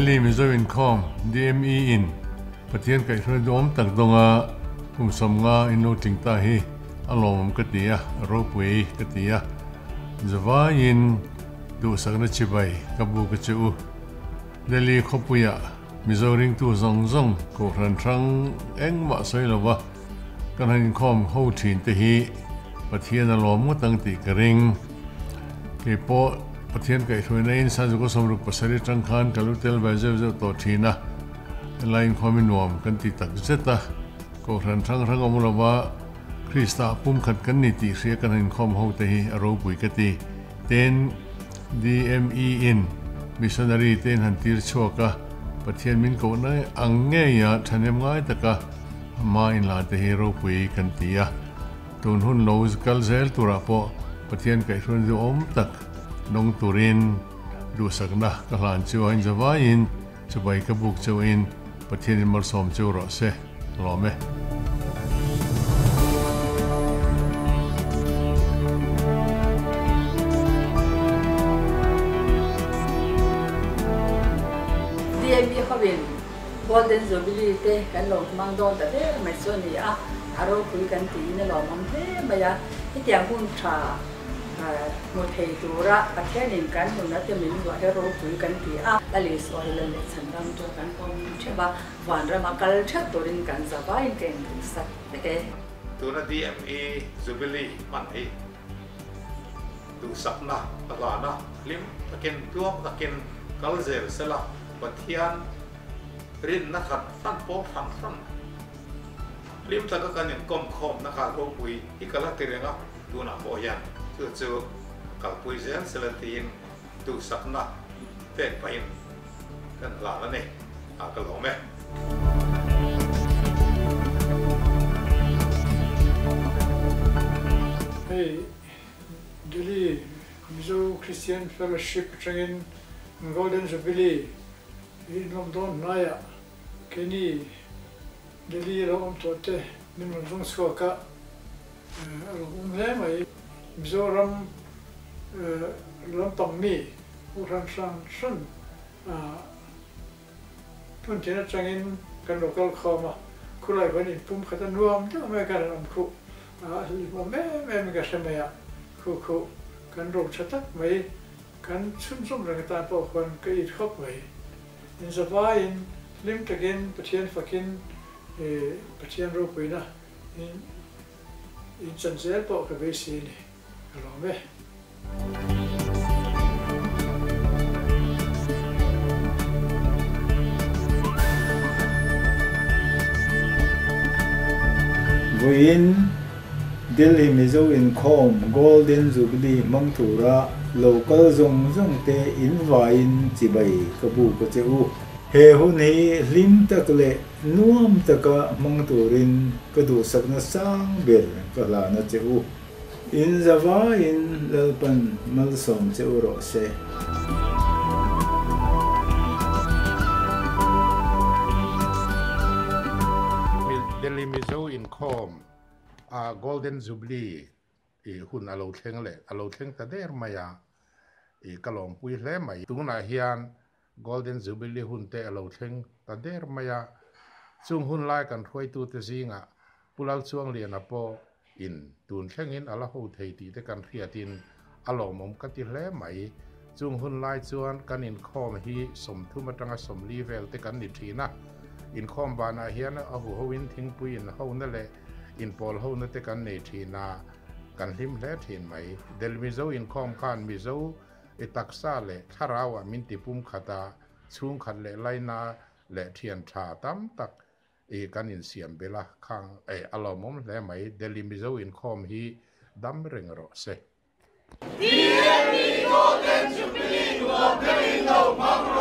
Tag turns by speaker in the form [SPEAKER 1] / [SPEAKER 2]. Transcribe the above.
[SPEAKER 1] Delhi Mizo Inkhawm, DME, in Pathian kaihhruai duhawm tak dawnga kum 50 in lo tling ta hi a lawmawm ka ti a, a ropui ka ti a. Zavaiin duhsakna chibai ka bu ka che u. Delhi khawpuiah Mizo ringtu zawng zawng Kohhran hrang engmah sawi lova kan han inkhawm ho thin te hi Pathian a lawm ngawt ang tih ka ring. Kei pawh Pathian kaihhruaina in Sanzuka 67 atang khan ka lu tel ve zeuh zeuh tawh thin a, helai inkhawm hi nuam kan ti tak zet a, Kohhran hrang hrang awm lova Krista pumkhat kan ni tih hria kan han inkhawm ho te hi a ropui ka ti. Tin, DME in missionary te in han tir chhuak a, Pathian min kohna ang ngeia thahnem ngai taka hma in la te hi ropui kan ti a. Tun hun lo kal zel turah pawh Pathian kaihhruaina duhawm tak dawng turin duhsakna ka hlan chu a inzavaiin chibai ka buk chauhin Pathianin malsawm cheu rawh se. Lawm e.
[SPEAKER 2] DME hovin Golden Jubilee te kan lo hmang dawn ta ber mai chu a ni a, a ropui kan tiin a lawmawm hle mai a. Hetiang hun tha hmu thei tura Pathianin kan nuna te min zuah hi ropui kan ti a. Lal Isua hi Lal leh Chhandam chu kan pawm theuh a. Vanrama kal theuh turin kan za vaiin ka induhsak vek e.
[SPEAKER 3] Tuna DME Jubilee hman hi duhsakna ka hlan a, hlim takin tluang takin kal zel sela Pathian rinna hran hran pawh hran hran hlim taka kan inkawm khawmna kha ropui hi ka la ti reng a, tunah pawh hian chu chu kalpui zel sela tiin duhsakna pek pahin kan hlan a ni. A ka lawm e.
[SPEAKER 4] Hei Delhi Mizo Christian Fellowship atangin Golden Jubilee hi inlawm dawn hnaiah keini Delhi lo awm tawh te min rawn zawng chhuak a, a lawmawm hle mai. Mizoram lampang mi u hran hran hran Hmun tin atangin kan lo kal khawm a, khulai khuan inpum khat a nuam deuh mai kan han awm khuh a, hlimawm em em in ka hre mai a, khuh khuh kan ro tha tak mai, kan chhunzawm reng atan pawh khuan ka it khawp mai. Inzavaiin hlim takin Pathian fakin Pathian ropuina in inchan zel pawh ka beisei a ni. Ka lawm e.
[SPEAKER 5] Vawiin Delhi Mizo Inkhawm Golden Jubilee hmang tura lo kal zawng zawng te in vaiin chibai ka bu ka che u. He hun hi hlim tak leh nuam taka hmang turin ka duhsakna sang ber ka hlan a che u. In zavaiin Lalpan malsawm che u rawh se.
[SPEAKER 3] Delhi Mizo inkhawm a Golden Jubilee i hun a lo thleng leh a lo thleng ta der mai a, i ka lawmpui hle mai. Tunah hian Golden Jubilee hun te a lo thleng ta der mai a, chung hun lai kan hruaitute zingah Pu Lalchuangliana pawh in tun thlengin a la ho thei tih te kan hriatin a lawmawm ka ti hle mai. Chung hun lai chuan kan inkhawm hi 30 atanga 40 vel te kan ni thin a, inkhawm banah hian a huhoin thingpui inhona leh inpawl hona te kan nei thin a, kan hlim hle thin mai. Delhi Mizo inkhawm khan Mizo I taksa leh thlarauah min ti pum khat a, chhungkhat leh laina leh thian tha tam tak i kan insiam belh a, khang eh a lawmawm hle mai, Delhi Mizo inkhawm hi dam reng rawh se.
[SPEAKER 6] DME Golden Jubilee nuam deuhin lo hmang rawh.